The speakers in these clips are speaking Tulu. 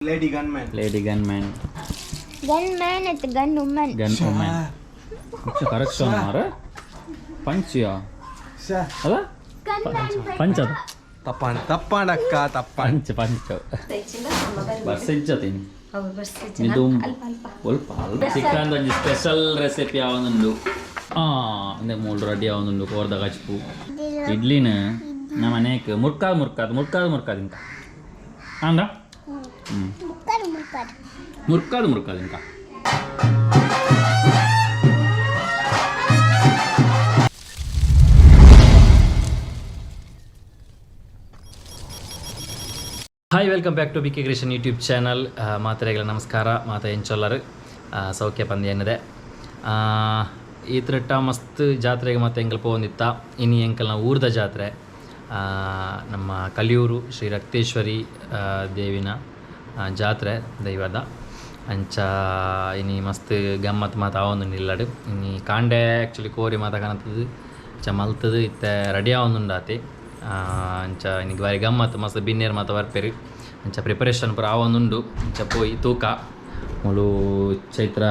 Lady gunman. Lady gunman. Gunman at gun woman. Gun woman. Correction ಮಾರ ಪಂಚಿಯಾ ಅಲ್ಲ? Gunman. ಪಂಚ. ತಪ್ಪಾಂಡ್ ತಪ್ಪಾಂಡಕ್ಕ ತಪ್ಪಾಂಡ್. ಪಂಚ ಪಂಚ ಬರ್ಸ ಇಜ್ಜತೀನಿ ಇದು ಒಲ್ಪ ಅಲ್ಪ ಚಿಕನ್ ಒಂಜಿ ಸ್ಪೆಷಲ್ ರೆಸಿಪಿ ಯಾವೊಂದುಂಡು. ಅಂದೆ ಮೂಲು ರೆಡಿ ಆವೊಂದುಂಡು ಕೋರ್ದ ಕಚ್ಪು ಇಡ್ಲಿನ ನಮ್ಮ ಮನೆಕ್ ಮುರ್ಕಾದ್ ಮುರ್ಕಾದ್ ಮುರ್ಕಾದ್ ಮುರ್ಕಾದ್ ಇಂಕ ಅಂದ. ಮುಕ್ಕರ್ ಮುಕ್ಕರ್. ಮುರ್ಕಾದ್ ಮುರ್ಕಾದ್ ಇಂಕ. Hi, welcome back to B K creation YouTube channel. ಮಾತ್ರೆಗಳ ನಮಸ್ಕಾರ. ಮಾತ ಎಂಚೊಲ್ಲರು ಸೌಖ್ಯ ಪಂದ್ಯ ಎನ್ನದೆ ಈ ತ್ರಟ್ಟ ಮಸ್ತ್ ಜಾತ್ರೆಗೆ ಮತ್ತೆ ಎಂಕಲ್ ಪೋವೊಂದಿತ್ತ. ಇನಿ ಎಂಕಲ್ನ ಊರ್ದ ಜಾತ್ರೆ, ನಮ್ಮ ಕಲಿಯೂರು ಶ್ರೀ ರಕ್ತೇಶ್ವರಿ ದೇವಿನ ಜಾತ್ರೆ ದೈವದ. ಅಂಚ ಇನಿ ಮಸ್ತ್ ಗಮ್ಮತ್ ಮಾತ ಆವೊಂದುಂಡು ಇಲ್ಲಡ್. ಇನಿ ಕಾಂಡೆ ಆ್ಯಕ್ಚುಲಿ ಕೋರಿ ಮಾತ ಕನತದು ಅಂಚ ಮಲ್ತದು ಇತ್ತೆ ರೆಡಿ ಆವೊಂದುಂಡಾತೆ. ಅಂಚ ಇನಿಗ್ ಬಾರಿ ಗಮ್ಮತ್, ಮಸ್ತ್ ಬಿನ್ನೆರ್ ಮಾತ ಬರ್ಪೆರ್. ಅಂಚ ಪ್ರಿಪರೇಷನ್ ಪೂರ ಆವೊಂದುಂಡು. ಅಂಚ ಪೋಯಿ ತೂಕ. ಮೂಲು ಚೈತ್ರ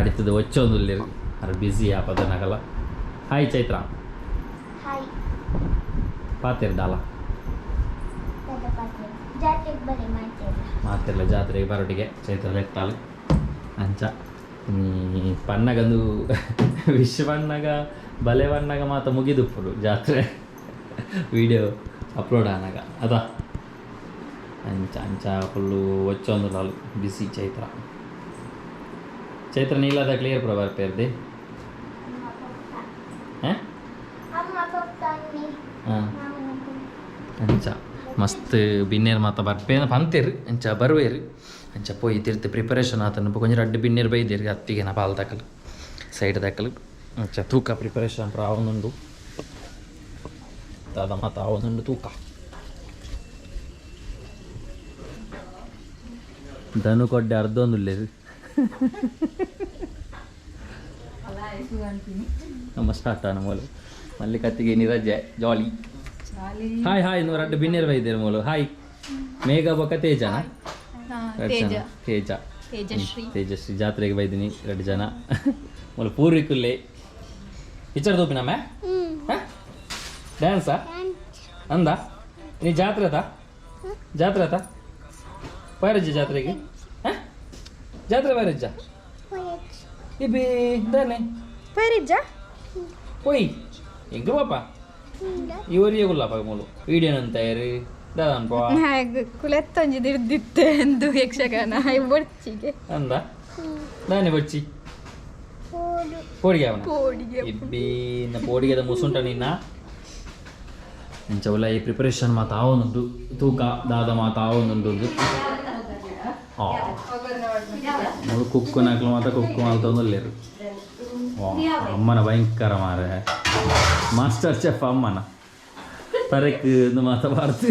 ಅಡಿತದ ಒಚ್ಚೊಂದುಲ್ಲೆರ್, ಅರ್ ಬ್ಯುಸಿ ಆಪದನಗಲ. ಹಾಯ್ ಚೈತ್ರ. ಹಾಯ್. ಪಾತೆರ್ ದಾಲ. ಜಾತ್ರೆಗೆ ಬರೀ ಮಾಡ್ತೇವೆ. ಮಾತೆರ್ಲ ಜಾತ್ರೆಗೆ ಬರೋಟಿಗೆ ಚೈತ್ರ ಲೆತ್ತಾಲು. ಅಂಚ ಈ ಪನ್ನಗಂದು ವಿಶ್ ಪನ್ನಗ ಬಲೆ ಪನ್ನಗ ಮಾತ ಮುಗಿದುಪ್ಪುಡು ಜಾತ್ರೆ ವಿಡಿಯೋ ಅಪ್ಲೋಡ್ ಆನಾಗ ಅದ. ಅಂಚ ಅಂಚ ಫುಲ್ಲು ಒಚ್ಚೊಂದುಲ್ಲಾಲು ಬಿಸಿ ಚೈತ್ರ. ಚೈತ್ರ ನೀಲಾದ ಕ್ಲಿಯರ್ ಪೂರ ಬರ್ಪೇರ್ದೆ. ಹಾಂ. ಅಮ್ಮ ಪಪ್ಪ ಅನ್ನಿ. ಹಾಂ, ಅಂಚ ಮಸ್ತ್ ಬಿನ್ನೇರ್ ಮಾತ ಬರ್ಪೇ ಪಂತೇರು, ಅಂಚ ಬರುವೇರು. ಅಂಚ ಪೋಯಿ ತಿರ್ತು ಪ್ರಿಪರೇಷನ್ ಆತನ. ಕೊಂಚ ರಡ್ಡ್ ಬಿನ್ನೇರು ಬೈದೇರು ಅತ್ತಿಗೆನ ಪಾಲ್ ದಕಲು ಸೈಡ್ ದಕಲು. ಅಂಚ ತೂಕ ಪ್ರಿಪರೇಷನ್ ಪೂರ ಆವೊಂದುಂಡು. ದಾದ ಮಾತ ಆವೊಂದುಂಡು ತೂಕ. ದನು ಕೊಡ್ಡೆ ಅರ್ಧೊಂದುಲ್ಲೆರ್. ನಮ್ಮ ಸ್ಟಾರ್ಟ್ ಆನ ಮೂಲು ಮಲ್ಲಿಕತ್ತಿಗೆ ನಿರಜೆ ಜಾಲಿ. Hi hi. ನೂರ ರಡ್ಡ್ ಬಿನ್ನೇರು ಬೈದೇರು ಮೂಲು. ಹಾಯ್ ಮೇಘ ಬೊಕ್ಕ ತೇಜನ? ರಡ್ಡ್ ಜನ. ತೇಜ. ತೇಜಶ್ರೀ. ತೇಜಶ್ರೀ ಜಾತ್ರೆಗೆ ಬೈದಿನಿ ಎರಡು ಜನ. ಮೂಲು ಪೂರ್ವಿಕುಲ್ಲೆ ಪಿಕ್ಚರ್ ತೂಪಿನಮ್ಮ ಡ್ಯಾನ್ಸಾ ಅಂದ. ನೀ ಜಾತ್ರೆ ಆತ? ಜಾತ್ರೆ ಆತ? ಪೈರಜ್ಜ ಜಾತ್ರೆಗೆ? ಹ? ಜಾತ್ರೆ ಪೈರಜ್ಜ ಇಬ್ಬಿ ದಾನೆ. ಪೈರಿಜ್ಜ. ಪೊಯ್ ಎಂಕ್ ಪಾಪ ಈ ಒರಿಯೇ ಗುಲ್ಲಪ್ಪ ಮೂಲು ವೀಡಿಯೋನಂತಾಯರು ದಾದನ್ಪ. ಕುಲೆತ್ತೊಂಜಿ ದಿರ್ದಿತ್ತೆ ಎಂದು ಯಕ್ಷಗಾನ ಬೊಡ್ಚಿಗೆ. ಅಂದ ದಾನೆ ಬೊಚ್ಚಿ ಪೋಡಿಗೆ ಅವನ. ಪೋಡಿಗೆ. ಇಬ್ಬಿ ಪೋಡಿಗೆದ ಮುಸುಂಟ ನಿನ್ನ. ಇಂಚ ಉಲ ಈ ಪ್ರಿಪರೇಷನ್ ಮಾತ ಆವೊಂದುಂಡು ತೂಕ ದಾದ ಮಾತ ಆವೊಂದುಂಡು. ಮೂಲು ಕುಕ್ಕು ನಕ್ಲು ಮಾತ ಕುಕ್ಕು ಮಲ್ತೊಂದುಲ್ಲೆರ್. ವಾ, ಅಮ್ಮನ ಭಯಂಕರ ಮಾರೆ, ಮಾಸ್ಟರ್ ಚೆಫ್ ಅಮ್ಮನ. ತರೆಕ್ ಇಂದು ಮಾತ ಬಾರ್ದು,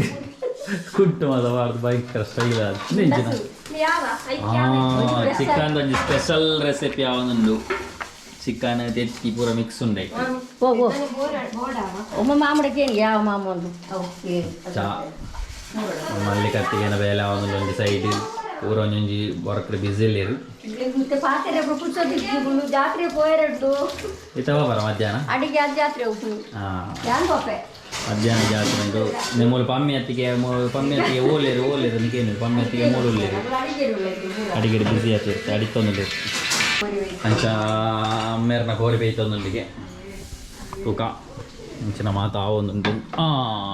ಕುಟ್ಟು ಮಾತ ಬಾರ್ದು, ಭಯಂಕರ ಸ್ಟೈಲ್ ಇಂಚಿನ. ಚಿಕನ್ ಒಂಜಿ ಸ್ಪೆಷಲ್ ರೆಸಿಪಿ ಆವೊಂದುಂಡು. ಚಿಕನ್ ತೆತ್ತಿ ಪೂರ ಮಿಕ್ಸ್ ಉಂಡೈತೆ. ಪೋ ಒಮ್ಮ ಮಾಮುಡಕ್ಕೆ ಯಾವ ಮಾಮೂಲು ಚಾ ಮಲ್ಲಿಕತ್ತಿಗೆನ ಬೇಲೆ ಆವೊಂದುಂಡು. ಒಂಜಿ ಸೈಡ್ ಪೂರ ಒಂಜೊಂಜಿ ವರ್ಕ್ ಬಿಸಿ ಇಲ್ಲೇರು. ಮತ್ತೆ ಪಾತ್ರೆ ಪುಚ್ಚೊತ್ತಿದ್ದು ಜಾತ್ರೆ ಪೋಯರಡ್ಡು. ಇತ್ತವ ಬರ ಮಧ್ಯಾಹ್ನ. ಅಡಿಗೆ ಅದು ಜಾತ್ರೆ ಉಪ್ಪು. ಯಾನ್ ಪೋಪೆ. ಮಧ್ಯಾಹ್ನ ಜಾತ್ರೆ ಉಂಟು. ಮೂಲು ಪಮ್ಮಿ ಅತ್ತಿಗೆ, ಪಮ್ಮಿ ಅತ್ತಿಗೆ ಓಲೇರು ಓಲೇರು ನಿಕೇನು ಪಮ್ಮಿ ಅತ್ತಿಗೆ ಮೂಲು ಉಲ್ಲೇರು. ಅಡಿಗೆ ಬಿಸಿ ಆತಿರುತ್ತೆ, ಅಡಿತೊಂದುಲ್ಲೇರು. ಅಂಚ ಅಮ್ಮೇರ್ನ ಕೋರಿ ಬೇಯ್ತೊಂದುಲ್ಲಿಗೆ ತೂಕ. ಅಂಚಿನ ಮಾತ ಆವೊಂದುಂಡು.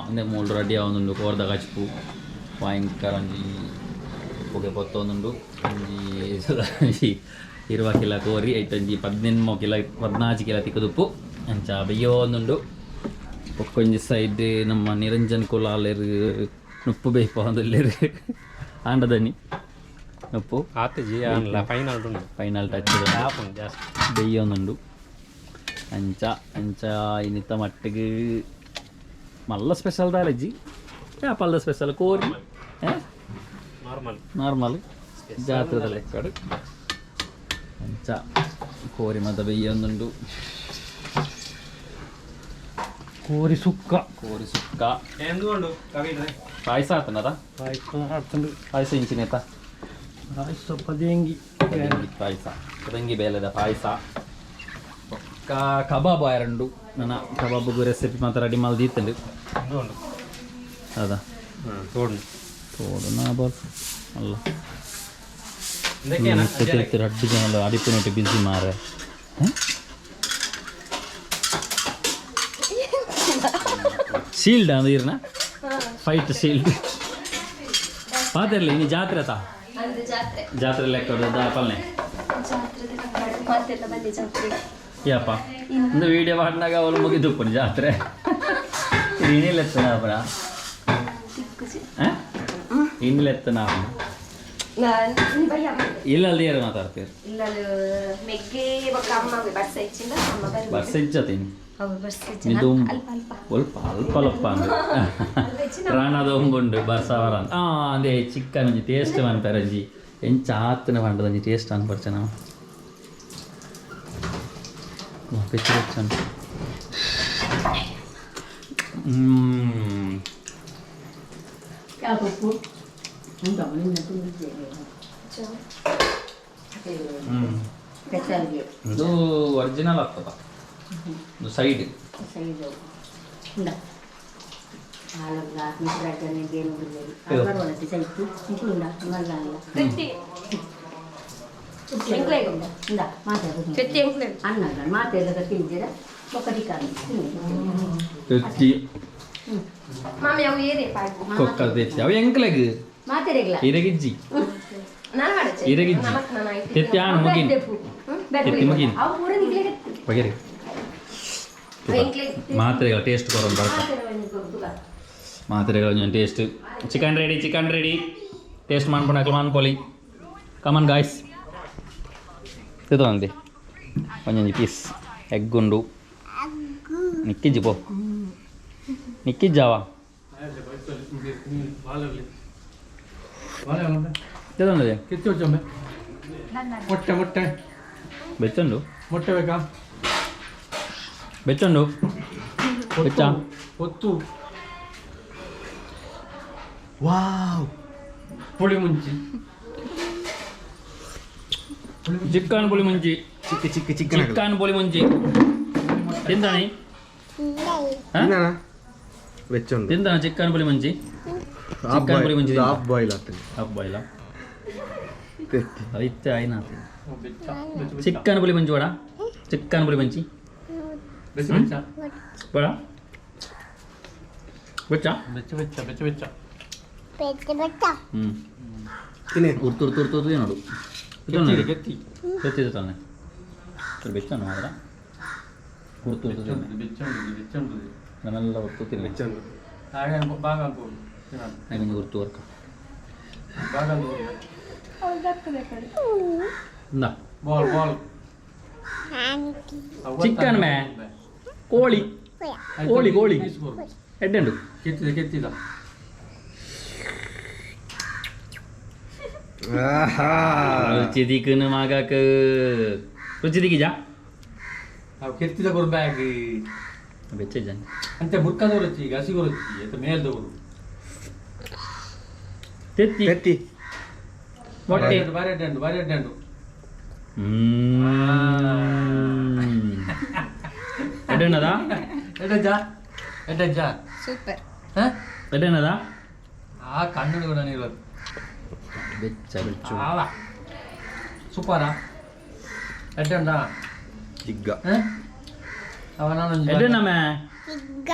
ಅಂದೆ ಮೂಲು ರೆಡಿ ಆವೊಂದುಂಡು ಕೋರ್ದ ಕಚ್ಪು. ಭಯಂಕರ ಒಂಜಿ ಪುಗೆ ಪೊತ್ತೊಂದುಂಡು. ಒಂಜಿ ಒಂಜಿ 20 ಕಿಲ ಕೋರಿ ಐತ, ಒಂಜಿ 18 ಕಿಲ 14 ಕಿಲ ತಿಕ್ಕುದುಪ್ಪು. ಅಂಚ ಬೆಯ್ಯೋಂದುಂಡು. ಬೊಕ್ಕೊಂಜಿ ಸೈಡ್ ನಮ್ಮ ನಿರಂಜನ್ ಕುಲಾಲೆರ್ ನುಪ್ಪು ಬೇಯ್ಪೊಂದುಲ್ಲೆರ್. ಆಂಡದನಿ ನುಪ್ಪು? ಆತಜಿ ಆನ್ಲ ಫೈನಲ್ ಉಂಡು. Final touch. ಆಪುಂಡು ಜಾಸ್ತಿ. ಬೆಯ್ಯೋಂದುಂಡು. ಅಂಚ ಅಂಚ ಇನ್ನಿತ್ತ ಮಟ್ಟಿಗೆ ಮಲ್ಲ ಸ್ಪೆಷಲ್ ದಾಲಜ್ಜಿ ಪಲ್ದ ಸ್ಪೆಷಲ್ ಕೋರಿ. ನಾರ್ಮಲ್. ನಾರ್ಮಲ್ ಜಾತ್ರೆದ ಲೆಕ್ಕಡು. ಅಂಚ ಕೋರಿ ಮಾತ ಬೆಯ್ಯೊಂದುಂಡು. ಕೋರಿ ಸುಕ್ಕ. ಕೋರಿ ಸುಕ್ಕ. എന്തുകൊണ്ട് കവിയുടെ? ಪಾಯಸ ಆತನದ ಪಾಯಸ ಇಂಚಿನೇತ ಪಾಯಸ ಪದೆಂಗಿ ಪಾಯಸ ಪದಂಗಿ ಬೇಲೆದ ಪಾಯಸ ಬೊಕ್ಕ ಕಬಾಬ್ ಆಯರಂಡು ನನ್ನ ಕಬಾಬ್ಗೂ ರೆಸಿಪಿ ಮಾತ್ರ ರೆಡಿ ಮಲ್ದಿ ಇತ್ತಂಡು ಹೌದಾ ತೋಡು ತೋಡುನ ಬರ್ ಅಲ್ಲ ರಡ್ಡು ಜನ ಅಡಿಪುನೊಟ್ಟು ಬಿಸಿ ಮಾರೆ ಶೀಲ್ಡ್ ಅಂದ್ರೆ ಇರ್ನ ಫೈಟ್ ಶೀಲ್ಡ್ ಪಾತಿರ್ಲಿ ಇನ್ನು ಜಾತ್ರೆ ತಾ ಅಂದು ಜಾತ್ರೆ ಜಾತ್ರೆ ಲೆಕ್ಕ ಪಲ್ನೆ ಜಾತ್ರೆ ಮಾತೆಲ್ಲ ಬಂದೆ ಜಾತ್ರೆ ಯಪ್ಪ ಒಂದು ವಿಡಿಯೋ ಮಾಡಿನಾಗ ಅವಳು ಮುಗಿದುಪ್ಪು ಜಾತ್ರೆ ಇನ್ನಿಲ್ಲ ಎತ್ತನ ತಿಕ್ಕುಜಿ ಇನ್ನಿಲ್ಲ ಎತ್ತನ ಇಲ್ಲ ಅಲ್ಲಿ ಯಾರು ಮಾತಾಡ್ತೀರಿ ಇಲ್ಲ ಮೆಗ್ಗೆ ಬೊಕ್ಕ ಅಮ್ಮ ಬರ್ಸ ಇಚ್ಚಿಂದ ಅಮ್ಮ ಬರ್ರಿ ಬರ್ಸ ಇಜ್ಜತೀನಿ ಅವ್ರು ಬರ್ಸ ಇದು ಅಲ್ಪ ಅಲ್ಪ ಅಲ್ಪ ಅಲ್ಪ ಅಲ್ಪ ಅಂದ್ರೆ ಪ್ರಾಣದ ಒಂಬುಂಡು ಬರ್ಸವರ ಆ ಅದೇ ಚಿಕನ್ ಒಂಜಿ ಟೇಸ್ಟ್ ಮನ್ಪೆರಂಜಿ ಎಂಚ ಆತನ ಪಂಡದಂಜಿ ಟೇಸ್ಟ್ ಅನ್ಪರ್ಚೆ ನಾವು ಬೆಚ್ಚ ಬೆಚ್ಚ ಯಾಕಪ್ಪು ಉಂಟು ನಿನ್ನ ತಿಂದಿದ್ದೇನೆ ಪೆಸಲ್ಗೆ ಇದು ಒರಿಜಿನಲ್ ಆಗ್ತದ ಇದು ಸೈಡ್ ಸೈಜು ಉಂಡ ಹಾಲಲ್ಲ ಮಿಶ್ರಾಟನೆ ಬೇನು ಬಿಡಲಿ ಬರುವಲ್ಲ ಸೈತು ಉಂಟು ಮಲ್ಲ ಗಟ್ಟಿ ಎಂಕ್ಲೆಗ್ ಉಂಡ ಮಾತಾಡೋದು ಗಟ್ಟಿ ಎಂಕ್ಲೆಗ್ ಅನ್ನ ಮಾತೆಲ್ಲ ತಿಂದಿರ ಒಕ್ಕಟಿ ಕಾಲು ತೆತ್ತಿ ಮಾಮಿ ಅವು ಏರೇ ಪಾಯ್ಪು ಕೊಕ್ಕ ತೆತ್ತಿ ಅವು ಎಂಕ್ಲೆಗ್ ಮಾತೆರೆಗ್ಲ ಇರಗಿಜ್ಜಿ ನಾನು ಮಾಡಚ್ಚೆ ಇರಗಿಜ್ಜಿ ನಮಕ್ ನಾನು ಆಯ್ತು ತೆತ್ತಿ ಆಣ್ ಮುಗಿನ್ ತೆತ್ತಿ ಮುಗಿನ್ ಅವು ಪೂರ ನಿಗ್ಲೆಗೆ ಬಗೆರಿ ಎಂಕ್ಲೆಗ್ ಮಾತ್ರೆಗಳ ಟೇಸ್ಟ್ ಕೊರೊಂದು ಬರ್ತ ಮಾತ್ರೆಗಳ ಒಂಜೊಂದು taste chicken ready chicken ready taste ಮನ್ಪುನಕ್ಲು ಮನ್ಪೊಲಿ come on guys ತಿಂದಿ ಒಂಜೊಂಜಿ ಪೀಸ್ ಎಗ್ ಉಂಡು ನಿಕ್ಕಿಜ್ಜಿ ಪೋ ನಿಕ್ಕಿಜ್ಜಾವ ತಿಂದೆ ಕಿತ್ತು ಚೊಂಬೆ ಮೊಟ್ಟೆ ಮೊಟ್ಟೆ ಬೆಚ್ಚುಂಡು ಮೊಟ್ಟೆ ಬೇಕಾ ಬೆಚ್ಚುಂಡು ಬೆಚ್ಚ ಹೊತ್ತು ವಾವ್ ಪುಳಿ ಮುಂಚಿ ಚಿಕನ್ ಪುಳಿ ಮುಂಚಿ ಚಿಕ್ಕ ಚಿಕ್ಕ ಚಿಕ್ಕನ್ ಚಿಕನ್ ಪುಳಿ ಮುಂಚಿ ತಿಂತಾನೆ ಬೆಚ್ಚುಂಡು ತಿಂತಾನ ಚಿಕನ್ ಪುಳಿ ಮುಂಚಿ ಹಾಫ್ ಚಿಕನ್ ಪುಳಿ ಮುಂಚಿ ಹಾಫ್ ಬಾಯ್ಲ್ ಆಗ್ತದೆ ಹಾಫ್ ಬಾಯ್ಲ ತೆತ್ತಿ ಐತೆ ಆಯ್ನ ಚಿಕನ್ ಪುಳಿ ಮುಂಚಿ ಬೇಡ ಚಿಕನ್ ಪುಳಿ ಮುಂಚಿ ಬೆಚ್ಚ ಬೆಚ್ಚ ಬೇಡ ಬೆಚ್ಚ ಬೆಚ್ಚ ಬೆಚ್ಚ ಬೆಚ್ಚ ಬೆಚ್ಚ ಬೆಚ್ಚ ಬೆಚ್ಚ ಹ್ಞೂ ತಿನ್ನಿ ಉರ್ತು ಉರ್ತು ಉರ್ತು ಉರ್ತು ನೋಡು ಕೆತ್ತಿ ಕೆತ್ತಿ ಬೆಚ್ಚಿದೆ ತಾನೆ ಬೆಚ್ಚ ಮಾತ್ರ ಉರ್ತು ಉರ್ತು ತಿನ್ನೆ. ಬೆಚ್ಚ ಉಂಟು ಬೆಚ್ಚ ಉಂಟು ನಮ್ಮೆಲ್ಲ ಉರ್ತು ತಿನ್ನೆ ಬೆಚ್ಚುಂಡು ಹಾಗೆ ಬಾಗ ಅನ್ಬೋದು ಹಾಗೆ ಉರ್ತು ವರ್ಕ ಬಾಗ ಅನ್ಬೋದು ಇಂದ ಬಾಲ್ ಬಾಲ್ ಚಿಕನ್ ಮೇ ಕೋಳಿ ಕೋಳಿ ಕೋಳಿ ಎಡ್ಡೆಂಡು ಕೆತ್ತಿದ ಕೆತ್ತಿದ ಆಹಾ ರುಚಿ ದಿಕ್ಕನು ಮಗಕ್ ರುಚಿ ದಿಕ್ಕಿಜಾ ನಾವು ಕೆತ್ತಿದ ಕೊರು ಬ್ಯಾಗ್ ಬೆಚ್ಚ ಜನ ಅಂತೆ ಮುರ್ಕದವರು ರುಚಿ ಹಸಿಗು ರುಚಿ ಆಯ್ತು ಮೇಲ್ದವರು ತೆತ್ತಿ ತೆತ್ತಿ ಮೊಟ್ಟೆ ಬಾರಿ ಅಡ್ಡಂಡು ಬಾರಿ ಅಡ್ಡಂಡು ಎಡ್ಡೆಣ್ಣದಾ ಎಡ್ಡಜ್ಜ ಎಡ್ಡಜ್ಜ ಸೂಪರ್ ಹಾ ಎಡ್ಡೆಣ್ಣದಾ ಆ ಕಣ್ಣು ಕೂಡ ಇರೋದು ಬೆಚ್ಚ ಬೆಚ್ಚು ಆಲ ಸೂಪರಾ ಎಡ್ಡಂಡ ಜಿಗ್ಗ ಅವ ನಾನು ಎಡ್ಡೆಣ್ಣ ಮೇ ಚಿಕ್ಕ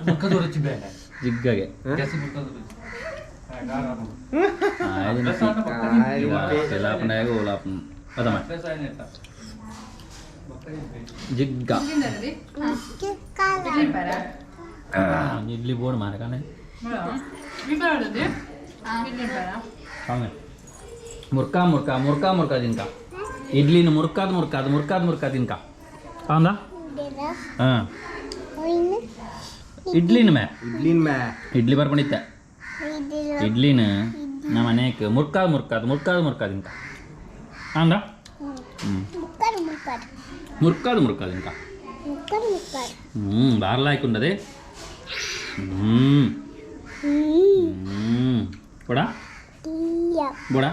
ಮುಖದ ರುಚಿ ಬೇರೆ ಜಿಗ್ಗಗೆ ಜಾಸ್ತಿ ಮುಖದ ರುಚಿ ಜಿಗ್ಗ ಚಿಕ್ಕ ಇಡ್ಲಿ ಬೋರ್ಡ್ ಮಾರಕಾನೆ ಮುರ್ಕಾ ಮುರ್ಕಾ ಮುರ್ಕಾ ಮುರ್ಕಾ ತಿನ್ಕ ಇಡ್ಲಿನ ಮುರ್ಕಾದ್ ಮುರ್ಕಾದ್ ಮುರ್ಕಾದ್ ಮುರ್ಕಾ ತಿನ್ಕ ಹೌದಾ ಹಾಂ ಇಡ್ಲಿನ ಮೇ ಇಡ್ಲಿನ ಮೇ ಇಡ್ಲಿ ಬರ್ಕೊಂಡಿತ್ತೆ ಇಡ್ಲಿನ ನಮ್ಮ ಮನೆಗೆ ಮುರ್ಕಾದ್ ಮುರ್ಕಾದ್ ಮುರ್ಕಾದ್ ಮುರ್ಕಾ ತಿನ್ಕ ಹೌದಾ ಹ್ಞೂ ಮುಕ್ಕರ್ ಮುಕ್ಕರ್ ಮುರ್ಕಾದ್ ಮುರ್ಕಾ ತಿನ್ಕ ಮುಕ್ಕರ್ ಮುಕ್ಕರ್ ಹ್ಞೂ ಬಾರ್ಲಾಯ್ಕೊಂಡದೆ ಹ್ಞೂ ಬೊಡ ಬೊಡ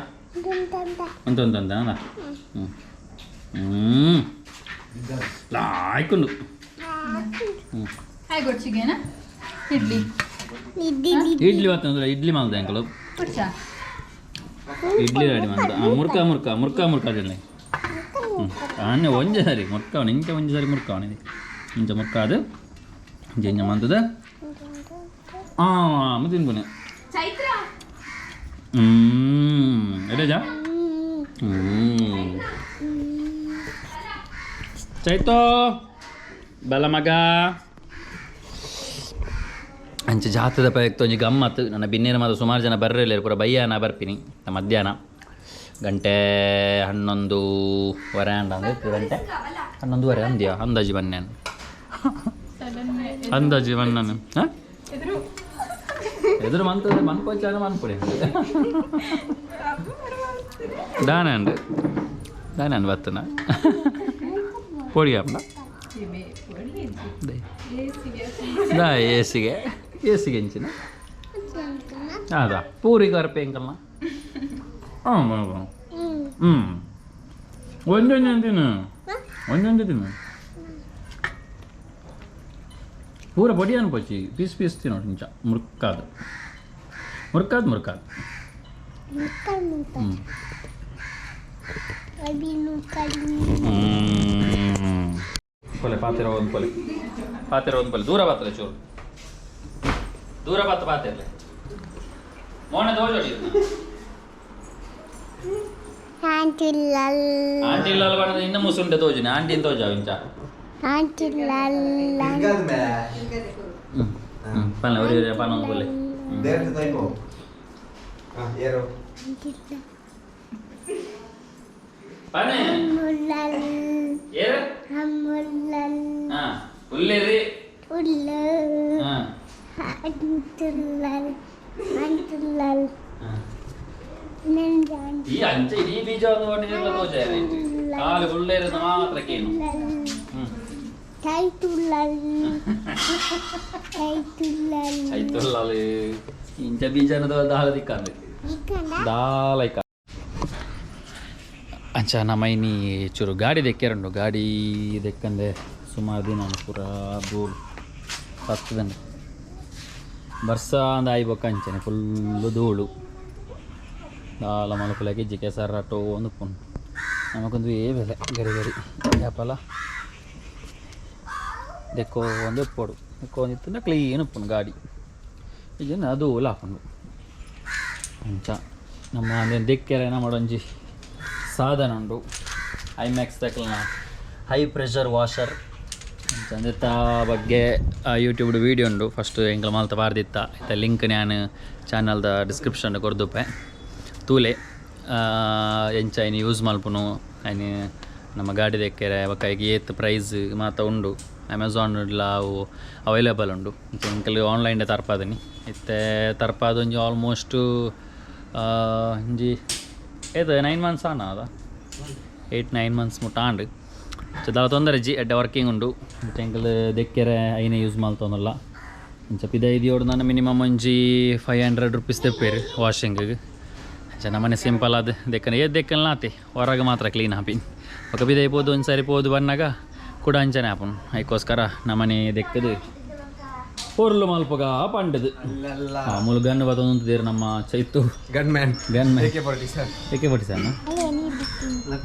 ಅಂತ ಅಂತ ಅಂತ ಹ್ಞೂ ಲಾಯ್ಕೊಂಡು. ಹಾಯ್ ಗೊಡ್ಚಿಗೇನಾ ಇಡ್ಲಿ? ಇಡ್ಲಿ ಬರ್ತಂದ್ರೆ ಇಡ್ಲಿ ಮಾಡ್ದೆ ಅಂಕಲು. ಕೊಡ್ಚಾ? ಇಡ್ಲಿ ರೆಡಿ ಮಾಡ್ದ. ಮುರ್ಕ ಮುರ್ಕ ಮುರ್ಕ ಮುರ್ಕ ಅದಿಲ್ಲ. ಹ್ಞೂ, ಒಂಜೆ ಸರಿ ಮುರ್ಕವಣ, ಇಂಚ ಒಂಜೆ ಸರಿ ಮುರ್ಕವಣ, ಇಂಚ ಮುರ್ಕ ಅದು ಇಂಚ ಇಂಚ ಮಂತದ. ಹಾಂ, ಮತ್ತೆ ತಿನ್ಪುನೆ. ಚೈತ್ರ. ಹ್ಞೂ, ಎಡಜಾ. ಹ್ಞೂ, ಚೈತೋ ಬಲ ಮಗ. ಅಂಚ ಜಾತ್ರೆದ ಪ್ರಯುಕ್ತ ಒಂಜಿ ಗಮ್ಮತ್ತು. ನನ್ನ ಬಿನ್ನೇರ ಮಾತ ಸುಮಾರು ಜನ ಬರ್ರೆಲ್ಲ ಪೂರ ಬಯ್ಯಾನ ಬರ್ಪಿನಿ. ಮಧ್ಯಾಹ್ನ ಗಂಟೆ 11:30 ಅಂಡ ಅಂದ್ರೆ ಗಂಟೆ 11:30 ಅಂದ್ಯಾ? ಅಂದಾಜಿ ಬನ್ನಿ ನಾನು, ಅಂದಾಜಿ ಬನ್ನ ನಾನು. ಹಾಂ, ಎದುರು ಮಂತದ ಮನ್ಪೊಚ್ಚಾನ ಮನ್ಪುಡಿ ದಾನ ಅಂಡ್ ದಾನ ಅಂಡ್ ಬತ್ತನ ಪೊಡಿ ಅಪ್ಪ ದಾ ಏಸಿಗೆ ಏಸಿಗೆ ಎಂಚಿನ ಅದ ಪೂರಿಗೆ ಅರ್ಪೆ ಎಂಕಲ್ನ. ಹಾಂ ಹ್ಞೂ, ಒಂದೊಂದು ತಿನ್ನು, ಒಂದೊಂದು ತಿನ್ನು. ಪೂರ ಬೊಡಿ ಅನ್ಪೊಚ್ಚಿ, ಪೀಸ್ ಪೀಸ್ ತಿನ್ನೋಡು. ಇಂಚ ಮುರ್ಕಾದು ಮುರ್ಕಾದು ಮುರ್ಕಾದು. ಹ್ಞೂ ಕೊಲೆ ಪಾತಿರ ಒಂದು ಕೊಲೆ ಪಾತಿರ ಒಂದು ಕೊಲೆ. ದೂರ ಬಾತಲೆ, ಚೂರು ದೂರ ಬಾತ ಪಾತಿರ್ಲೆ ಮೋನೆ ದೋಜೋಡಿ. ಆಂಟಿ. ಆಂಟಿ ಇಲ್ಲ ಬಣ್ಣದ ಇನ್ನು ಮುಸುಂಡೆ ತೋಜಿನ ಆಂಟಿ ತೋಜಾವ ಇಂಚ. ಆಂಟಿ. ಹ್ಞೂ ಹ್ಞೂ, ಪನ್ಲೆ ಒರಿ ಒರಿ ಪನ್ನ ಒಂದು ಕೊಲೆ. ಪನೆ ಏರು. ಹಾಂ, ಉಲ್ಲೇರಿ. ಹಾಂ ಹಾಂ, ಈ ಅಂಚೆ ಈ ಬೀಜ ಒಂದು ಹೊಡಿದಿಲ್ಲ ತೋಜ ಕಾಲು ಉಳ್ಳೇರದ ಮಾತ್ರಕ್ಕೇನು. ಹ್ಞೂ, ಐತುಲ್ಲಲ್ ಇಂಚ ಬೀಜನ ದಾಲ ದಿಕ್ಕಂದು ದಾಲೈಕ. ಅಂಚ ನಮ್ಮ ಇನಿ ಚೂರು ಗಾಡಿ ದೆಕ್ಕೆರುಂಡು. ಗಾಡಿ ದೆಕ್ಕಂದೆ ಸುಮಾರು ದಿನ ಪೂರ ಧೂಳು ಬರ್ತದಂಡೆ. ಬರ್ಸ ಅಂದ ಆಯ್ಬೊಕ್ಕ ಅಂಚನೆ ಫುಲ್ಲು ಧೂಳು ದಾಲ ಮಲಪುಲಕ್ಕೆ ಜಿಕೆ ಸರ್ ಆಟೋ ಒಂದು ಪುನ್ ನಮಕೊಂದು ಏ ಬೆಲೆ ಗರಿ ಗರಿ ಯಾಪಲ ದೆಕ್ಕೋ ಒಂದು ಉಪ್ಪೋಡು ದೆಕ್ಕೋ ಒಂದು ಕ್ಲೀನ್ ಉಪ್ಪುಂಡು ಗಾಡಿ ಇಜನ ಅದು ಹಾಕೊಂಡು. ಅಂಚ ನಮ್ಮ ಅಂದೇನು ದೆಕ್ಕೆರೆ ನಮ್ಮ ಒಂಜಿ ಸಾಧನ ಉಂಡು, ಐಮ್ಯಾಕ್ಸ್ ತಕಲ್ನ ಹೈ ಪ್ರೆಷರ್ ವಾಷರ್. ಅಂಚ ಅಂದೆತ್ತ ಬಗ್ಗೆ ಯೂಟ್ಯೂಬ್ ವೀಡಿಯೋ ಉಂಡು. ಫಸ್ಟ್ ಎಂಕಲ್ ಮಾಲ್ತ ಬಾರ್ದಿತ್ತ ಇತ್ತ ಲಿಂಕ್ ನಾನು ಚಾನಲ್ದ ಡಿಸ್ಕ್ರಿಪ್ಷನ್ ಕೊರ್ದುಪ್ಪೆ, ತೂಲೆ ಎಂಚ ಐನ್ ಯೂಸ್ ಮಲ್ಪುನು, ಐನ್ ನಮ್ಮ ಗಾಡಿ ದೆಕ್ಕೆರೆ ಬೊಕ್ಕ ಐಕ್ ಏತ್ ಪ್ರೈಸ್ ಮಾತ ಉಂಡು. ಅಮೆಝಾನ್ ಅವು ಅವೈಲೇಬಲ್ ಉಂಡು. ಎಂಕಲ್ ಆನ್ಲೈನ್ ತರ್ಪಾದನಿ. ಇತ್ತೆ ತರ್ಪಾದ ಒಂಜಿ ಆಲ್ಮೋಸ್ಟ್ ಒಂಜಿ ಏತ್ 9 ಮಂತ್ಸ್ ಆನ ಅದ, 8-9 ಮಂತ್ಸ್ ಮುಟ್ಟ ಆಂಡ್. ದಾಲ ತೊಂದರೆ ಜಿ, ಎಡ್ಡೆ ವರ್ಕಿಂಗ್ ಉಂಡು. ಎಂಕಲ್ ದೆಕ್ಕೆರೆ ಐನೆ ಯೂಸ್ ಮಲ್ತೊಂದುಲ್ಲ. ಇಂಚ ಪಿದೈದಿಯೋಡು ನಾನು ಮಿನಿಮಮ್ ಒಂಜಿ 500 ರುಪೀಸ್ ತೆಪ್ಪೇರು ವಾಷಿಂಗಿಗೆ. ಅಂಚ ನಮ್ಮನೆ ಸಿಂಪಲ್ ಅದು ದೆಕ್ಕನ ಏತ್ ದೆಕ್ಕನ ಆತೆ ಹೊರಗೆ ಮಾತ್ರ ಕ್ಲೀನ್ ಆಪಿನ್. ಬೊಕ ಪಿದೈ ಪೋದು ಒಂದು ಸರಿ ಪೋದು ಬನ್ನಾಗ ಕೂಡ ಅಂಚನೆ ಆಪುನು. ಐಕೋಸ್ಕರ ನಮ್ಮನೆ ದೆಕ್ಕದು ಪೊರ್ಲು ಮಲ್ಪಗ ಪಂಡದು ಮೂಲು ಗನ್ ಬತ್ತೊಂದು ನಮ್ಮ Chaitu. Gun man. Gun man. AK-47. AK-47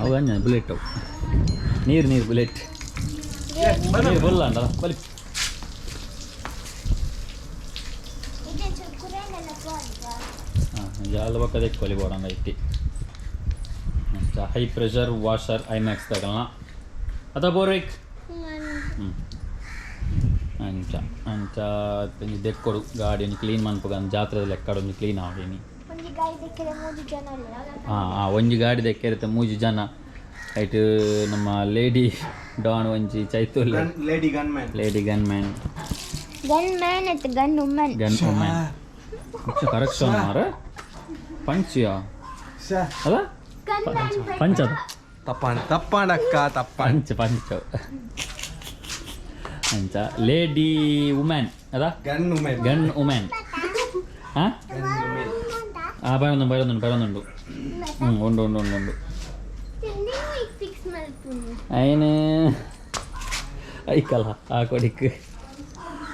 ಅವು ಅಂಜ ಬುಲೆಟ್, ಅವು ನೀರು ನೀರು ಬುಲೆಟ್ ನೀರು ಬುಲ್ಲ ಅಂಡಲ್ಲ ಬಲಿ. ಹಾಂ, ಜಾಲ ಬಕ್ಕ ದೆಕ್ಕೊಲಿ ಬೋಡಂದ ಇಟ್ಟಿ. ಹೈ ಪ್ರೆಷರ್ ವಾಷರ್ ಐಮ್ಯಾಕ್ಸ್ ತಗಲ್ನ ಅದ ಬೋರೇಕ್. ಹ್ಞೂ, ಅಂಚ ಅಂಚ ಒಂಜಿ ದೆಕ್ಕೊಡು ಗಾಡಿ ಒಂಜಿ ಕ್ಲೀನ್ ಮನ್ಪುಗ ಜಾತ್ರೆದ ಲೆಕ್ಕಡ್ ಒಂಜಿ ಕ್ಲೀನ್ ಆವಡಿನಿ. ಹಾಂ ಹಾಂ, ಒಂಜಿ ಗಾಡಿ ದೆಕ್ಕೆರುತ್ತೆ ಮೂಜಿ ಜನ. ಐಟ್ ನಮ್ಮ ಲೇಡಿ ಡಾನ್ ಒಂಜಿ ಚೈತುಲ್ಯ. Lady gun man. Lady gun man. Gun man ಅತ್ gun woman. Gun woman correction ಮಾರ ಪಂಚಿಯಾ ಅಲ್ಲ ಪಂಚ ಅದು. ತಪ್ಪಾಂಡ ತಪ್ಪಾಂಡಕ್ಕ ತಪ್ಪಾಂಡ. ಪಂಚ ಪಂಚ ಅಂಚ ಲೇಡಿ ವುಮೆನ್ ಅದ. Gun women. Gun women. ಹಾಂ ಹಾಂ ಬರೋದು ಬರೋದುಂಡು ಬರೋದುಂಡು. ಹ್ಞೂ ಉಂಡು ಉಂಡು ಉಂಡು ಉಂಡು. ಫಿಕ್ಸ್ ಮಲ್ಪುನಿ. ಅಯ್ಯನೇ ಐಕಲ್ಲ ಆ ಕೊಡಿಕ್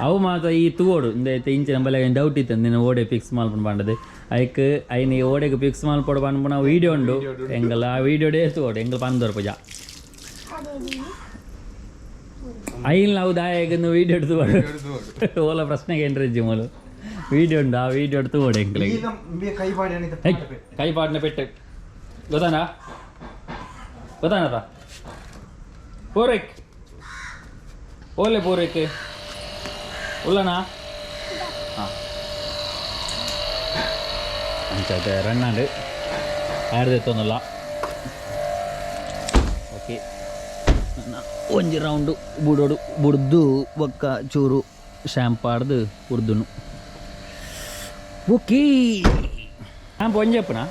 ಅವು ಮಾತ್ರ ಈ ತೂವೋಡು ಇಂದ ಇಂಚಿನ ಬಲೆ ಡೌಟ್ ಇತ್ತು ನಿನ್ನ ಓಡೆ ಫಿಕ್ಸ್ ಮಲ್ಪುಂಡು ಪಂಡದು. ಐಕ್ ಐನ ಈ ಓಡೆಗೆ ಫಿಕ್ಸ್ ಮಲ್ಪೊಡು ಪನ್ಪುನ ವೀಡಿಯೋ ಉಂಡು ಎಂಗಲ ಆ ವೀಡಿಯೋಡೇ ತೂವೋಡು ಎಂಗಲ್ ಪಂದೊರು ಪೂಜ ಐನ್ ನಾವು ದಾಯಗ ವೀಡಿಯೋ ತೂವೋಡು ಓಲ ಪ್ರಶ್ನೆಗೆ ಎಂಟ್ರೆಜ್ಜಿ ಮೂಲು ವೀಡಿಯೋ ಉಂಡು ಆ ವೀಡಿಯೋ ತೂವೋಡು ಎಂಗ್ಲಿಗೆ. ಕೈ ಪಾಡಿ. ಕೈ ಪಾಡಿನ ಪೆಟ್ಟು ಗೊತ್ತಾನ ಗೊತ್ತಾನದ ಪೂರೈಕ್ ಓಲೆ ಪೂರೈಕ್ ಉಲ್ಲನಾ. ಹಾಂ ಅಂಚ ರಣ್ಣಾಂಡ್ ಆರ್ದೆತ್ತೊಂದುಲ್ಲ. ಓಕೆ ಒಂಜಿ ರೌಂಡು ಬುಡೋಡು ಬುಡ್ದು ಬೊಕ್ಕ ಚೂರು ಶ್ಯಾಂಪಾಡ್ದು ಉರ್ದುನು. ಓಕೆ ಶ್ಯಾಂಪು ಒಂಜಿ ಅಪ್ಪನಾ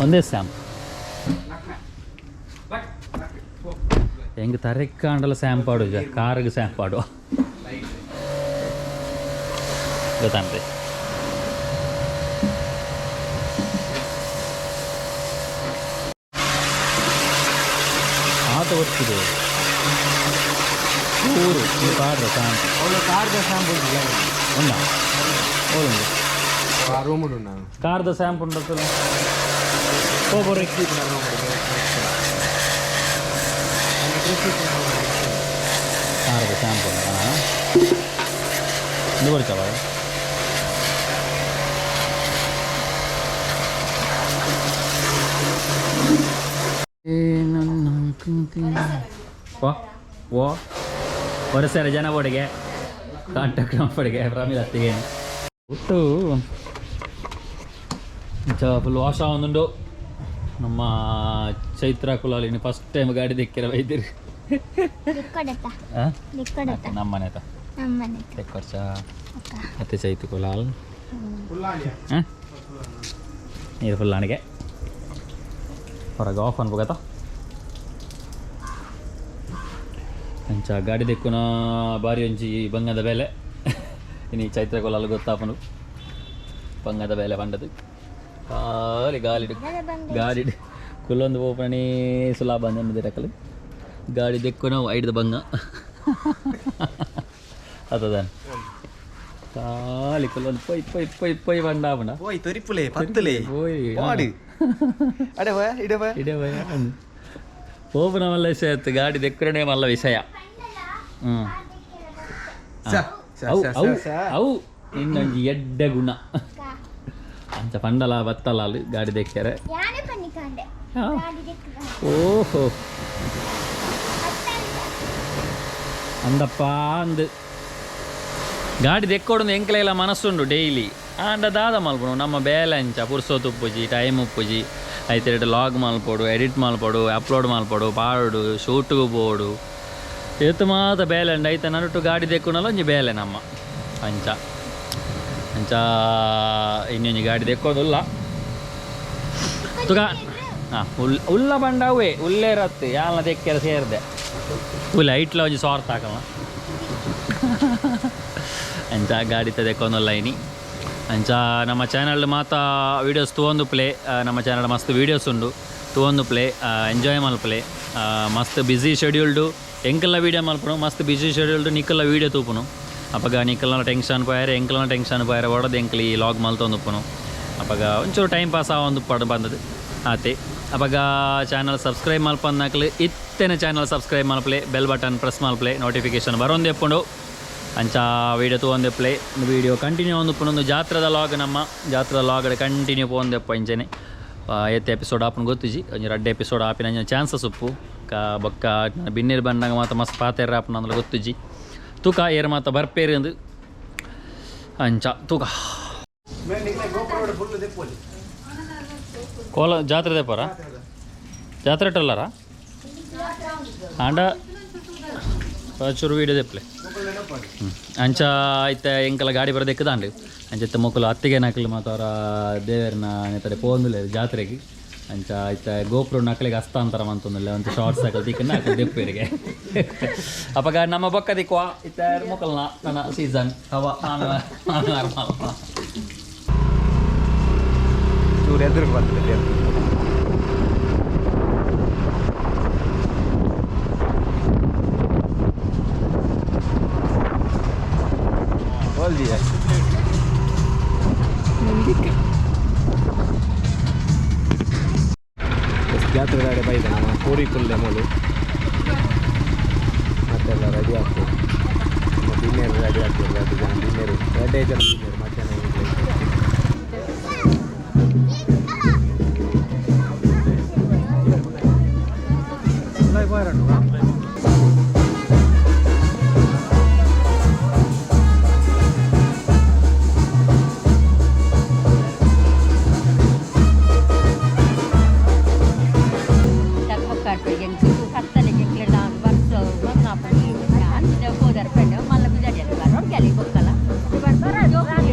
ಒಂದೇ ಶ್ಯಾಂಪ್ ಹೆಂಗೆ ತರೆಕ್ಕಾಂಡಲ ಶ್ಯಾಂಪ್ ಆಡು ಕಾರ್ಗೆ ಶ್ಯಾಂಪ್ ಆಡುವ ಗೊತ್ತಾನ್ರಿ. ಆತ ಒತ್ತಿದೆ ಊರು ಈ ಪಾಡ್ರ ಶಾಂಪ್. ಅವಳು ಕಾರ್ದ ಶಾಂಪು. ಉಂಡ ಓಲುಂಡು. ಆ ರೂಮ್ ಉಂಡು ನಾನು. ಕಾರ್ದ ಶಾಂಪ್ ಉಂಟು ಹೋಗೋರೆ. ಕಾರ್ದ ಶಾಂಪು ಉಂಟಾ ಇದು ಕೊಡ್ತಾವ. ಓ ಓ ಹೊರಸರ ಜನ ಬೋಡಿಗೆ ಕಾಂಟ್ಯಾಕ್ಟ್ ನಂಬರ್ಗೆ ಪ್ರಮಿಲ್ ಅತ್ತಿಗೆ ಒಟ್ಟು ಫುಲ್ ವಾಶ್ ಆವೊಂದುಂಡು. ನಮ್ಮ ಚೈತ್ರ ಕುಲಾಲಿನಿ ಫಸ್ಟ್ ಟೈಮ್ ಗಾಡಿ ದೆಕ್ಕಿರ ಬೈದಿರಿ. ಲಿಕ್ಕೊಡತ್ತ. ಆ? ಲಿಕ್ಕೊಡತ್ತ. ನಮ್ಮನೆ ಆತ. ನಮ್ಮನೆ. ತೆಕ್ಕೊರ್ಚ ಅತ್ತೆ ಚೈತು ಕುಲಾಲ್. ಹಾಂ ನೀರು ಫುಲ್ ಅಣಿಗೆ ಹೊರಗೆ ಆಫ್ ಅನ್ಬೋಗತ್ತ. ಅಂಚ ಗಾಡಿ ದೆಕ್ಕುನ ಬಾರಿ ಒಂಜಿ ಬಂಗದ ಬೇಲೆ ಇನಿ ಚೈತ್ರ ಕೊಲಾಲ್ ಗೊತ್ತಾಪನು ಬಂಗದ ಬೇಲೆ ಪಂಡದು ಖಾಲಿ ಗಾಲಿಡ್ ಗಾಡಿಡ್ ಕುಲ್ಲೊಂದು ಪೋಪಣಿ ಸುಲಾಭ ಅಂದ ರಕಲು ಗಾಡಿ ದೆಕ್ಕುನ ಐಡ್ದ ಬಂಗ ಅತದಾನ ಖಾಲಿ ಕುಲ್ಲೊಂದು ಪೊಯ್ ಪೊಯ್ ಪೊಯ್ ಪೊಯ್ ಬಂಡಾಪಣ. ಓಯ್ ತೊರಿಪುಲೆ ಪತ್ತುಲೆ. ಪೋಯ್. ಪಾಡು ಅಡೆ ಹೋಯ ಇಡೆ ಹೋಯ. ಇಡೇ ಭಯ ಪೋಪುನ ಮಲ್ಲ ವಿಷಯ ಇತ್ತು ಗಾಡಿ ದೆಕ್ಕುರನೇ ಮಲ್ಲ ವಿಷಯ. ಹ್ಞೂ ಸ ಸ ಅವು ಸ ಅವು ಸ ಅವು ಇನ್ನೊಂಜಿ ಎಡ್ಡೆ ಗುಣ ಅಂಚ ಪಂಡಲ ಬತ್ತಲ ಅಲ್ಲಿ ಗಾಡಿ ದೆಕ್ಕೆರೆ. ಯಾನೆ ಪನ್ನಿಕಾಂಡೆ. ಗಾಡಿ ದೆಕ್ಕುದ. ಓಹೋ ಅಂದಪ್ಪ ಅಂದು ಗಾಡಿ ದೆಕ್ಕೊಡು ಎಂಕ್ಲೆಲ್ಲ ಮನಸ್ಸುಂಡು ಡೈಲಿ ಆಂಡ ದಾದ ಮಲ್ಪುನು ನಮ್ಮ ಬೇಲೆ ಅಂಚ ಪುರ್ಸೊತ್ತು ಉಪ್ಪುಜಿ ಟೈಮ್ ಉಪ್ಪುಜಿ ಐತೆ ಲಾಗ್ ಮಲ್ಪೊಡು ಎಡಿಟ್ ಮಲ್ಪೊಡು ಅಪ್ಲೋಡ್ ಮಲ್ಪೊಡು ಪಾಡೋಡು ಶೂಟ್ಗೆ ಪೋಡು ಏತು ಮಾತ ಬೇಲೆ ಉಂಡು ಐತೆ ನಡುಟು ಗಾಡಿ ದೆಕ್ಕುನಲ್ಲ ಒಂಜಿ ಬೇಲೆ ನಮ್ಮ ಅಂಚ ಅಂಚ ಇನ್ನೊಂಜಿ ಗಾಡಿ ದೆಕ್ಕೋದಿಲ್ಲ ತುಗ ಹಾಂ ಉಲ್ ಉಲ್ಲ ಬಂಡ ಅವೇ ಉಲ್ಲೇ ರತ್ತು ಯಾಲ್ನ ದೆಕ್ಕೆರ ಸೇರಿದೆ ಉಲ್ಲ ಐಟ್ಲ ಒಂಜಿ ಸ್ವಾರ್ಥ ಹಾಕಲ್ಲ ಅಂಚ ಗಾಡಿ ತದೆಕ್ಕೊಂದಲ್ಲ ಇನಿ. ಅಂಚ ನಮ್ಮ ಚಾನಲ್ ಮಾತ ವೀಡಿಯೋಸ್ ತೂವೊಂದು ಪ್ಲೇ ನಮ್ಮ ಚಾನಲ್ ಮಸ್ತ್ ವೀಡಿಯೋಸ್ ಉಂಡು ತೂವೊಂದು ಪ್ಲೇ ಎಂಜಾಯ್ ಮಲ್ಪಲೆ. ಮಸ್ತ್ ಬ್ಯುಸಿ ಶೆಡ್ಯೂಲ್ಡು ಎಂಕಲ್ಲ ವೀಡಿಯೋ ಮಲ್ಪುನು ಮಸ್ತ್ ಬ್ಯುಸಿ ಶೆಡ್ಯೂಲ್ಡು ನಿಕ್ಕಲ್ಲ ವೀಡಿಯೋ ತೂಪುನು ಅಪಗ ನಿಕ್ಕಲ್ನ ಟೆನ್ಷನ್ ಪೋಯರೆ ಎಂಕಲ್ನ ಟೆನ್ಷನ್ ಪೋಯರೆ ಒಡದು ಎಂಕಲ್ ಈ ಲಾಗ್ ಮಲ್ತೊಂದು ಉಪ್ಪುನು ಅಪಗ ಒಂಚೂರು ಟೈಮ್ ಪಾಸ್ ಆವೊಂದು ಪಡ್ ಬಂದದ್ದು ಆತೆ. ಅಪಗ ಚಾನಲ್ ಸಬ್ಸ್ಕ್ರೈಬ್ ಮಲ್ಪಂದಾಕಲು ಇತ್ತೆನ ಚಾನಲ್ ಸಬ್ಸ್ಕ್ರೈಬ್ ಮಲ್ಪಲೆ ಬೆಲ್ ಬಟನ್ ಪ್ರೆಸ್ ಮಲ್ಪಲೆ ನೋಟಿಫಿಕೇಶನ್ ಬರೋಂದೆಪ್ಪುಂಡು. ಅಂಚ ವೀಡಿಯೋ ತೂವೊಂದೆ ಪ್ಲೇ ವೀಡಿಯೋ ಕಂಟಿನ್ಯೂ ಒಂದು ಪುನೊಂದು ಜಾತ್ರೆದ ಲಾಗ್ ನಮ್ಮ ಜಾತ್ರೆದ ಲಾಗ್ ಕಂಟಿನ್ಯೂ ಪೋಂದೆಪ್ಪ ಇಂಚನೆ ಏತ್ ಎಪಿಸೋಡ್ ಆಪುನ ಗೊತ್ತಿಜಿ ಒಂಜಿ ರಡ್ಡ್ ಎಪಿಸೋಡ್ ಆಪಿನ ಅಂಚಿನ ಚಾನ್ಸಸ್ ಉಪ್ಪು ಕ ಬೊಕ್ಕ ಬಿನ್ನೇರು ಬಂದಾಗ ಮಾತ ಮಸ್ತ್ ಪಾತೆರ ಆಪುನ ಅಂದ್ಲ ಗೊತ್ತಿಜಿ ತೂಕ ಏರ್ ಮಾತ ಬರ್ಪೇರು ಅಂದು ಅಂಚ ತೂಕ ಕೋಲ ಜಾತ್ರೆ ದೇಪರ ಜಾತ್ರೆ ಟೊಲ್ಲರ ಆಂಡ ಚೂರು ವೀಡಿಯೋ ದೆಪ್ಪಲೆ. ಅಂಚ ಐತೆ ಎಂಕಲ ಗಾಡಿ ಬರೋದೆಕ್ಕದಾಂಡು ಅಂಚ ಇತ್ತೆ ಮೊಕುಲು ಅತ್ತಿಗೆ ನಕಲು ಮಾತ ಅವರ ದೇವರನ್ನ ನೆತ್ತಡೆ ಪೋಂದುಲೆ ಜಾತ್ರೆಗೆ. ಅಂಚ ಇತ್ತೆ ಗೋಪುರ ನಕಲಿಗೆ ಹಸ್ತಾಂತರ ಮಂತೊಂದಿಲ್ಲ ಒಂದು ಶಾರ್ಟ್ಸ್ ಹಾಕಲ್ ದಿಕ್ಕನ್ನ ಅಕಲ್ ದೆಪ್ಪೇರಿಗೆ. ಅಪಗ ನಮ್ಮ ಬೊಕ್ಕ ದಿಕ್ವ ಇತ್ತೆ ಮೊಕಲ್ನ ನನ್ನ ಸೀಸನ್ ಹವ ನಾರ್ಮಲ್. ಚೂರು ಎದುರು ಬರ್ತದೆ. ಹೋಲ್ದಿಯ ಜಾತ್ರೆ ಗಾಡಿ ಬೈದ ನಮ್ಮ ಕೋರಿ ಕುಲ್ಲೆ ಮೂಲು ಮತ್ತೆಲ್ಲ ರೆಡಿ ಆಗ್ತದೆ. ನಮ್ಮ ಬಿನ್ನೇರು ರೆಡಿ ಆಗ್ತದೆ. ಎರಡು ಜನ ಬಿನ್ನೇರು, ಎರಡೇ ಜನ ಬಿನ್ನೇರು ಮಧ್ಯಾಹ್ನ ಹೋಗ್ಲಿಕ್ಕೆ. ಎಂಕ್ ಕತ್ತಲೆಗೆ ಎಂಕ್ಲೆ ಬರ್ಸ ಬಂದಾಪುಂಡು ಅಂಚಿನ ಹೋದರ್ ಪೆಂಡ ಮಲ್ಲ ಬಿಜಾಡಿ ಬರೋಡು ಕೆಲಿ ಬೊಕ್ಕಲ ಜೋಕುಲು.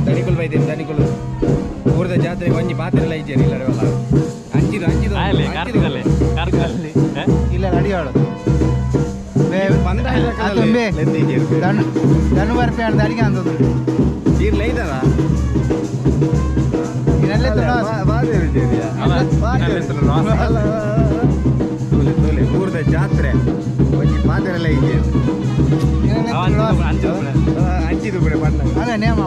ದನಿಕುಲು ಬೈದೇನೆ ದನಿಕುಲು. ಊರದ ಜಾತ್ರೆ ಒಂಜಿ ಪಾತ್ರೆ ಇಜ್ಜೇರಿ ಇಲ್ಲ ಅಂಚಿದು ಅಂಚಿದು. ಆಯ್ಲಿ ಕಾರ್ತಿಕಲ್ಲಿ ಕಾರ್ತಿಕಲ್ಲಿ. ಇಲ್ಲ ಅಡಿಯಾಳು. ಬಂದ. ತುಂಬೆ ದನು ಬರ್ಪೆ ಅಂತ ಅಡಿಗೆ ಅಂತದ್ದು. ಚೀರ್ಲ ಐತದ. ಇದೆಲ್ಲ. ತೂಲೆ ತೂಲೆ, ಊರದ ಜಾತ್ರೆ ಒಂಜಿ ಪಾತ್ರೆ ಎಲ್ಲ ಇಜ್ಜೇರಿ. ಅಂಚಿದು ಕೂಡ ಬಣ್ಣ. ಅಲ್ಲ ನೇಮ.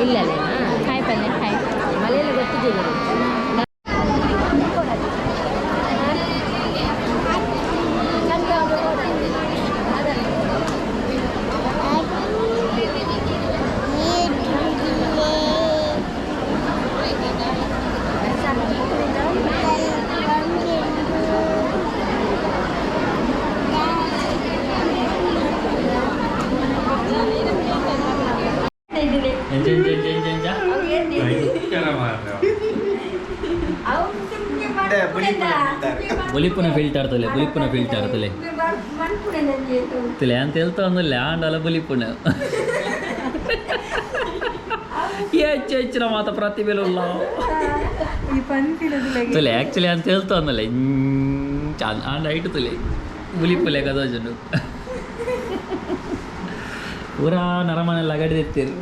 ಪುಲ್ಲಲೇನಾ? ಕಾಯಿ ಪಲ್ಯ ಹಾಯ್. ಮಲೆಯಲ್ಲಿ ಗೊತ್ತಿದ್ದೀವಿ. ಎಂಚ ಎಂಚ ಎಂಚ ಎಂಚ ಎಂಚ? ಬುಲಿಪುನ ಫಿಲ್ಟರ್ ತುಲೆ, ಬುಲಿಪುನ ಫಿಲ್ಟರ್ ತುಲೆ ತುಲೆ ಅಂತ ಹೇಳ್ತಾ ಒಂದಿಲ್ಲ ಆಂಡಲ ಬುಲಿಪುನ ಹೆಚ್ಚು ಹೆಚ್ಚಿನ ಮಾತ ಪ್ರತಿಭೆ ಉಲ್ಲ ತುಲೆ. ಆ್ಯಕ್ಚುಲಿ ಅಂತ ಹೇಳ್ತಾ ಒಂದಿಲ್ಲ ಆಂಡ ಐಟು ತುಲೆ ಬುಲಿಪುಲೆ ಕದೋಜುಂಡು. ಪೂರಾ ನರಮನೆ ಲಗಡಿದಿತ್ತೀರಿ.